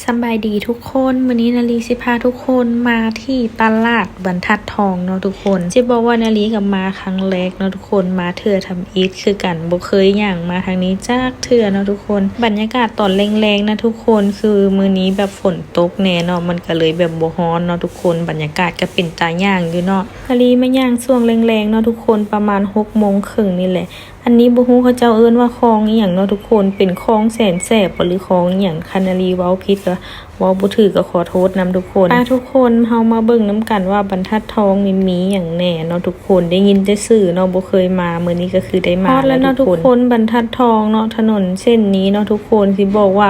ສຳບາຍດີທຸກຄົນ, ມື້ນີ້ນາລີຊິພາທຸກຄົນມາທີ່ຕະຫຼາດບັນທັດທອງເນາະທຸກຄົນ. ຊິບອກວ່ານາລີກໍມາຄັ້ງແລກເນາະທຸກຄົນ, ມາເທື່ອທຳອິດຄືກັນ, ບໍ່ເຄີຍຍ່າງມາທາງນີ້ຈັກເທື່ອເນາະທຸກຄົນ. ບັນຍາກາດຕອນແລງໆນະທຸກຄົນ, ຄືມື້ນີ້ແບບຝົນຕົກແດ່ເນາະ, ມັນກໍເລີຍແບບບໍ່ຮ້ອນເນາະທຸກຄົນ, ບັນຍາກາດກໍເປັນຕາຍ່າງຢູ່ເນາະ. ນາລີມາຍ່າງຊ່ວງແລງໆເນາະທຸກຄົນ, ປະມານຫົກໂມງເຄິ່ງນີ້ແຫຼະ. ອັນນີ້ບໍ່ຮູ້ເຂົາເຈົ້າເອີ້ນວ່າຄອງອີ່ຫຍັງເນາະທຸກຄົນ, ເປັນຄອງແສນແສບບໍ່ ຫຼືຄອງອີ່ຫຍັງ, ຄັນນາລີເວົ້າຜິດກໍເວົ້າບໍ່ຖືກກໍຂໍໂທດນຳທຸກຄົນ. ໄປທຸກຄົນ, ເຮົາມາເບິ່ງນຳກັນວ່າບັນທັດທອງນີ້ມີຫຍັງແດ່ເນາະທຸກຄົນ, ໄດ້ຍິນແຕ່ຊື່ເນາະ, ບໍ່ເຄີຍມາ, ມື້ນີ້ກໍຄືໄດ້ມາ. ຮອດແລ້ວເນາະທຸກຄົນ, ບັນທັດທອງເນາະ, ຖະໜົນເສັ້ນນີ້ເນາະທຸກຄົນ, ຊິບອກວ່າ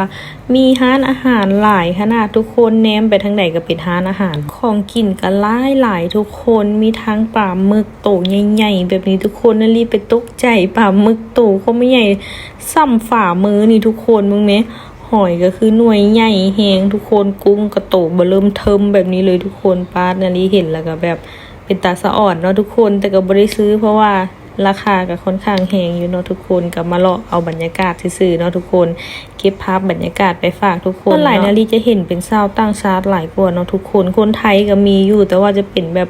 ມີຮ້ານອາຫານຫຼາຍຂະໜາດທຸກຄົນ, ແນມໄປທາງໃດກໍເປັນຮ້ານອາຫານ, ຂອງກິນກໍຫຼາຍໆທຸກຄົນ, ມີທັງປາໝຶກໂຕໃຫຍ່ໆແບບນີ້ທຸກຄົນ. ນາລີໄປຕົກໃຈ, ປາໝຶກໂຕຄວາມໃຫຍ່ສ່ຳຝ່າມືນີ້ທຸກຄົນ, ເບິ່ງແມ, ຫອຍກໍຄືໜ່ວຍໃຫຍ່ແຮງທຸກຄົນ, ກຸ້ງກໍໂຕເບິ່ມເທີມແບບນີ້ເລີຍທຸກຄົນ. ປາດ, ນາລີເຫັນແລ້ວກໍແບບເປັນຕາສະອອນເນາະທຸກຄົນ, ແຕ່ກໍບໍ່ໄດ້ຊື້ ເພາະວ່າ ລາຄາກໍຄ່ອນຂ້າງແຮງຢູ່ເນາະທຸກຄົນ, ກໍມາເລາະເອົາບັນຍາກາດຊື່ໆເນາະທຸກຄົນ, ເກັບພາບບັນຍາກາດໄປຝາກທຸກຄົນ. ສ່ວນຫຼາຍນາລີຈະເຫັນເປັນຊາວຕ່າງຊາດຫຼາຍກວ່າເນາະທຸກຄົນ, ຄົນໄທກໍມີຢູ່, ແຕ່ວ່າຈະເປັນແບບ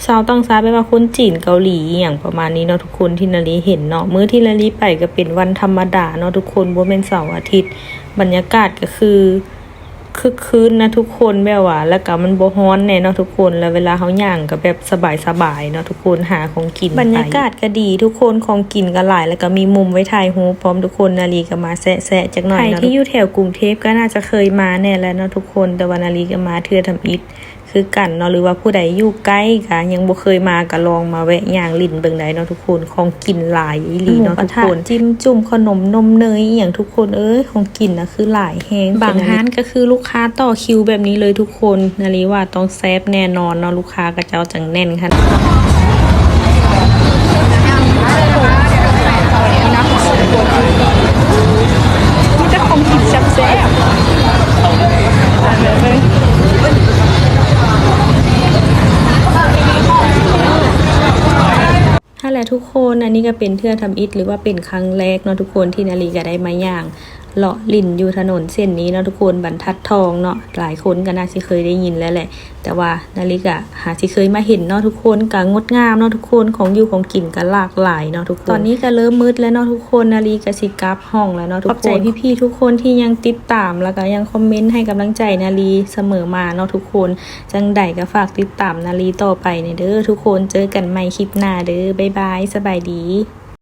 ຊາວຕ່າງຊາດ, ແບບວ່າຄົນຈີນ ເກົາຫຼີ ອີ່ຫຍັງປະມານນີ້ເນາະທຸກຄົນ ທີ່ນາລີເຫັນເນາະ. ມື້ທີ່ນາລີໄປກໍເປັນວັນທຳມະດາເນາະທຸກຄົນ, ບໍ່ແມ່ນເສົາອາທິດ. ບັນຍາກາດກໍຄື ຄຶກຄື້ນນະທຸກຄົນ, ແບບວ່າ ແລ້ວກໍມັນບໍ່ຮ້ອນແດ່ເນາະທຸກຄົນ, ແລ້ວເວລາເຮົາຍ່າງກໍແບບສະບາຍໆເນາະທຸກຄົນ, ຫາຂອງກິນໄປ. ບັນຍາກາດກໍດີທຸກຄົນ, ຂອງກິນກໍຫຼາຍ, ແລ້ວກໍມີມຸມໄວ້ຖ່າຍຮູບພ້ອມທຸກຄົນ. ນາລີກໍມາແຊະໆຈັກໜ້ອຍເນາະ, ໃຜທີ່ຢູ່ແຖວກຸງເທບກໍໜ້າຈະເຄີຍມາແດ່ແຫຼະເນາະທຸກຄົນ, ແຕ່ວ່ານາລີກໍມາເທື່ອທຳອິດຄືກັນເນາະ, ຫຼືວ່າຜູ້ໃດຢູ່ໃກ້ກໍຍັງບໍ່ເຄີຍມາ ກໍລອງມາແວະຍ່າງຫຼິ້ນເບິ່ງໄດ້ເນາະທຸກຄົນ. ຂອງກິນຫຼາຍອີ່ຫຼີເນາະທຸກຄົນ, ຫມູກະທະ, ຈິ້ມຈຸ້ມ, ຂະໜົມ, ນົມເນີຍ ອີ່ຫຍັງທຸກຄົນເອີຍ, ຂອງກິນນະຄືຫຼາຍ ແຮງ. ບາງຮ້ານກໍຄືລູກຄ້າຕໍ່ຄິວແບບນີ້ເລີຍທຸກຄົນ, ນາລີວ່າຕ້ອງແຊບແນ່ນອນເນາະ, ລູກຄ້າເຂົາເຈົ້າຈັ່ງແໜ້ນຂະໜາດ. ມີແຕ່ຂອງກິນແຊບໆ. ຫັ້ນແຫຼະທຸກຄົນ, ອັນນີ້ກໍເປັນເທື່ອທຳອິດ ຫຼືວ່າເປັນຄັ້ງແລກເນາະທຸກຄົນ ທີ່ນາລີກໍໄດ້ມາຍ່າງເລາະຫຼິ້ນຢູ່ຖະໜົນເສັ້ນນີ້ເນາະທຸກຄົນ, ບັນທັດທອງເນາະ, ຫຼາຍຄົນກໍໜ້າຊິເຄີຍໄດ້ຍິນແລ້ວແຫຼະ, ແຕ່ວ່ານາລີກໍຫາຊິເຄີຍມາເຫັນເນາະທຸກຄົນ, ກໍງົດງາມເນາະທຸກຄົນ, ຂອງຢູ່ຂອງກິນກໍຫຼາກຫຼາຍເນາະທຸກຄົນ. ຕອນນີ້ກໍເລີ່ມມືດແລ້ວເນາະທຸກຄົນ, ນາລີກໍຊິກັບຫ້ອງແລ້ວເນາະທຸກຄົນ. ຂອບໃຈພີ່ໆທຸກຄົນທີ່ຍັງຕິດຕາມ ແລ້ວກໍຍັງຄອມເມັນໃຫ້ກຳລັງໃຈນາລີສະເໝີມາເນາະທຸກຄົນ. ຈັ່ງໃດກໍຝາກຕິດຕາມນາລີຕໍ່ໄປແດ່ເດີທຸກຄົນ, ເຈີກັນໃໝ່ຄລິບໜ້າເດີ, ບາຍບາຍ, ສະບາຍດີ.